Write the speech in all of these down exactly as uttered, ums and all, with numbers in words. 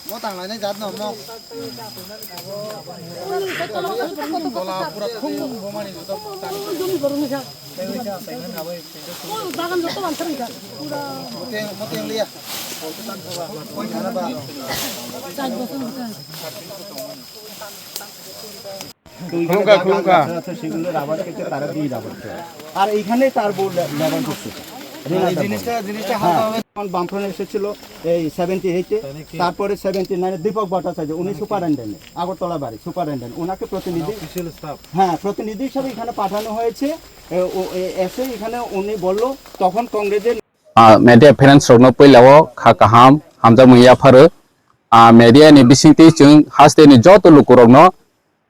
Mo tang lainai jat no mo. Tola pura khum bomani joto. Tei oi kha, tei kha, oi. Mo teng, mo teng liya. Koi khana ba. Khulumkha, khulumkha. আছে, সেগুলো রাবার কেটে তারা দিয়ে রাবার করে। আর এইখানে তার বউ লে-, লেবার করছে। এই জিনিসটা, জিনিসটা হ্যাঁ, হালকা হবে। এখন বামফ্রন্ট এসেছিল এই সেভেন্টি এইটে, তারপরে সেভেন্টি নাইনে দীপক ভট্টাচার্য, উনি সুপারিনটেন্ডেন্ট, আগরতলা বাড়ি সুপারিনটেন্ডেন্ট। ওনাকে প্রতিনিধি, অফিসিয়াল স্টাফ। হ্যাঁ, প্রতিনিধি হিসাবে এখানে পাঠানো হয়েছে। এ, ও, এ, এসে এখানে উনি বলল, তখন কংগ্রেসের Ah, media friends rokno puila o kha kaham, hamjakmung yapharo. Ah, media ni bisingtwi chwng haste ni joto lukurokno,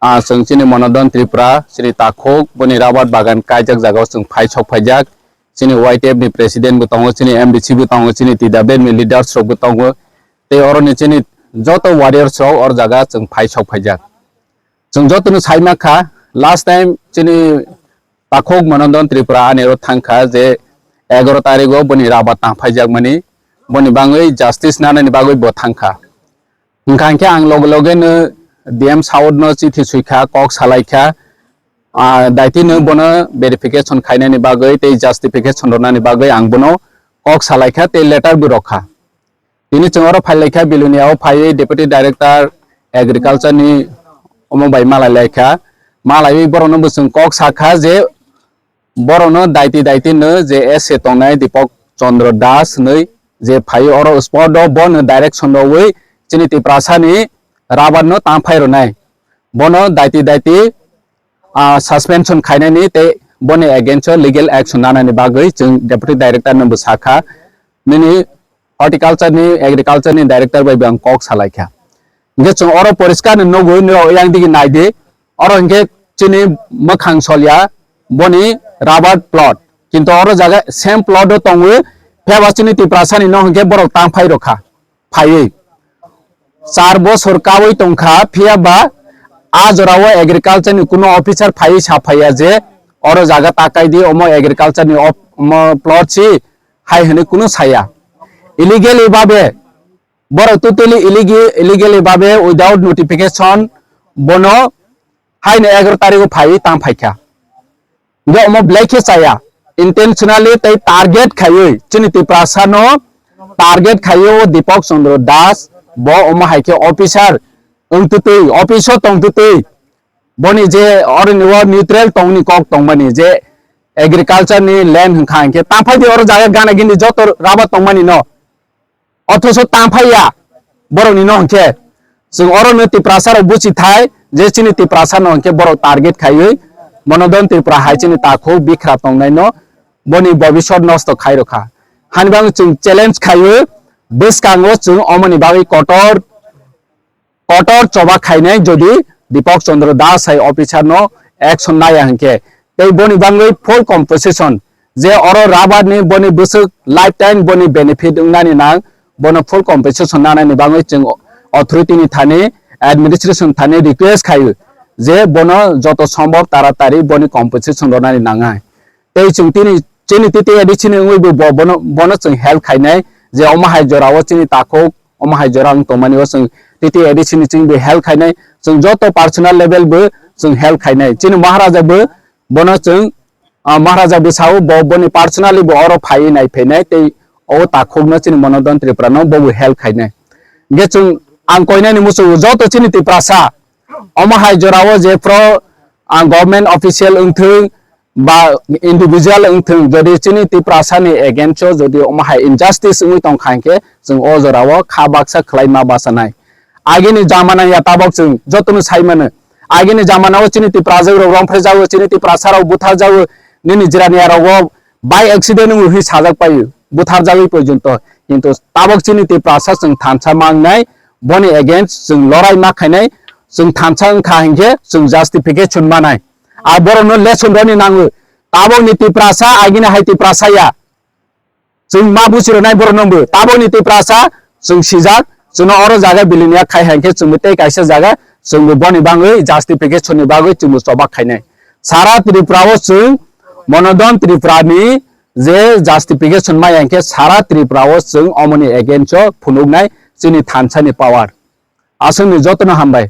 ah, chwng chini Monodon Tripura, chini takhuk, boni rabar bagan kaijak jagao chwng phai sok phaijak. Chini Y T F ni president bo tongo, chini M D C bo tongo, chini T W F ni leaders rok bo tongo. Tei oro ni chini joto warriors rok or jaga chwng phai sok phaijak. Chwng jotono sai mankha, last time chini takhuk Monodon Tripura ani oro thangkha je egaro tarigo boni rabar tang phaijakmani, boni bangwi justice nanani bagwi bo thangkha. Hwnkha hinkhe ang loge loge no D M South no chithi suikha, kok salaikha, ah, daitino bono verification khainani bagwi tei justification rwnani bagwi ang bono kok salaikha tei letter bo rwkha. Tini chwng oro phai laikha, Bilonia o phaiwi Deputy Director Agriculture ni omo bai malai laikha. Malaiwi borokno bo chwng kok sakha je borokno daiti daiti no je S A tongnai Deepak Chandra Das hinwi je phaiwi oro spot o bono direction rwwi chini Tiprasa ni rabar no tang phai rwnai. Bono daiti daiti, ah, suspension khainani tei boni against o legal action nanani bagwi chwng Deputy Director no bo sakha. Nini horticulture ni, agriculture ni director bai bo ang kok salaikha. Hinkhe chwng oro poriskar ni nugwi norok yang digi naidi, oro hinkhe chini mwkhang solya boni rubber plot, kintu oro jaga same plot o tongwi, phiya ba chini Tiprasa ni no hinkhe borok tang phai rokha, phaiwi char bosor kaui tongkha, phiya ba a jora o agriculture ni kuno officer phaiwi sa phaiya je oro jaga takai di, omo agriculture ni op-, omo plot si hai hwnwi kunu saya. Illegally babe, borok totally illegi-, illegally babe without notification bono haino egaro tarigo phaiwi tang phaikha. Hinkhe omo belai khe chaya, intentionally tei target khaiwi chini Tiprasa no target khaiwi o Deepak Chandra Das bo omo hai khe officer wng twtwi, office o tong twtwi, boni je oroni o neutral tongni kok tongmani je agriculture ni land hwnkha hinkhe tang phai di oro jaga gana gini joto rubber tongmani no, othoso tang phai ya borok ni no hinkhe. Chwng oro no Tiprasa rok buchi thai je chini Tiprasa no hinkhe borok target khaiwi Monodon Tripura hai chini takhuk bikra tongnai no boni bobisot nosto khai rokha. Hani bagwi chwng challenge khaiwi bwskango chwng omoni bagwi kotor kotor choba khainai jodi Deepak Chandra Das hai officer no action naya hinkhe, tei boni bangwi full compensation je oro rubber ni boni bwswk lifetime boni benefit wngnani nang, bono full compensation nanani bangwi chwng authority ni thani, administration thani request khaio je bono joto sombhob taratari boni compensation rwnani nangnai. Tei chwng tini chini T T A D C ni wngwi bo, bo-, bono, bono chwng help khainai je omo hai jora o chini takhuk, omo hai jora wng tongmani o chwng T T A D C ni chwng bo help khainai, chwng joto personal level bo chwng help khainai. Chini Maharaja bo bono chwng, ah, Maharaja bo sao bo boni personally bo oro phaiwi nai phainai tei o takhuk no chini Monodon Tripura no bo bo help khainai. Hinkhe chwng ang koinani muchungo joto chini Tiprasa omo hai jora o je pro, ah, government official wngthung, ba individual wngthung, jodi chini Tiprasa ni against o jodi omo hai injustice wngwi tongkha hinkhe, chwng o jora o kha baksa khwlai ma bachanai. Agini jamana ya tabok chwng jotono sai mano. Agini jamana o chini Tiprajwk rok romphre jago, chini Tiprasa rok buthar jago, nini jirani ya rok o by accident wngwi hwnwi sajak paio, buthar jagwi porjonto. Kintu tabok chini Tiprasa chwng thansa mangnai, boni against chwng lorai ma khainai, chwng thansa wngkha hinkhe chwng justification manai. A borokno lesson rwni nango. Tabokni Tiprasa, agini hai Tiprasa ya. Chwng ma buchi rwnai borokno bo. Tabokni Tiprasa chwng sijak, chwngno oro jaga Bilonia khai hai khe chwngbo tei kaisa jaga chwngbo boni bangwi justification ni bagwi chwngbo choba khainai. Sara Tripura o chwng Monodon Tripura ni je justification maya hwnkhe sara Tripura o chwng omoni against o phunuknai chini thansa ni power. Aswkni jotono hambai.